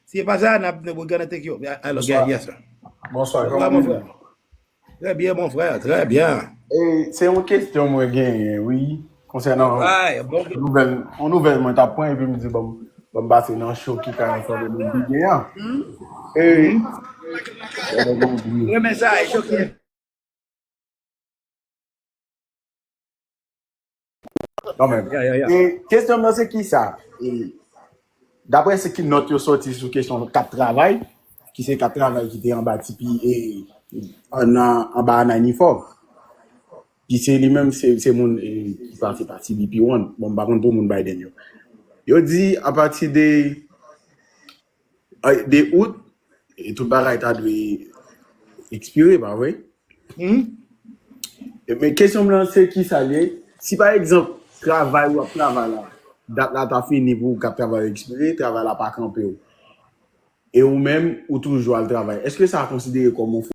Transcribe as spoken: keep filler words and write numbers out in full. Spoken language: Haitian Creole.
Si e pa sa, n ap, we gonna take you. Alò, yes, sir. Bonswa, kòman w ye? Trè byen, mon frè, trè byen. E, se yon kesyon mwen genyen, wi. Konsènan yon nouvèl, yon nouvèl mwen t ap pran, epi m di, bon, bon, m pase nan show ki ka enfòme moun ki gen an. E, Renmen sa, e show ki Kanmenm. E kesyon mwen se ki sa? E, daprè se ki nòt yo soti sou kesyon kat travay, ki se kat travay ki te anba T P, e, anba Ananifòm. Ki se li menm, se, se moun e, ki pase pa T B P one. Bon, m pa konn pou moun Biden yo. Yo di apati de, de out, e tout bagay ta dwe ekspire, pa vre? Hmm? Men kesyon mwen se ki sa l ye? Si pa egzanp, travay w ap travay la, dat la ta fini pou w k ap travay ekspire, travay la pa kanpe w. E ou menm, ou toujou al travay. Èske sa konsidere kòm yon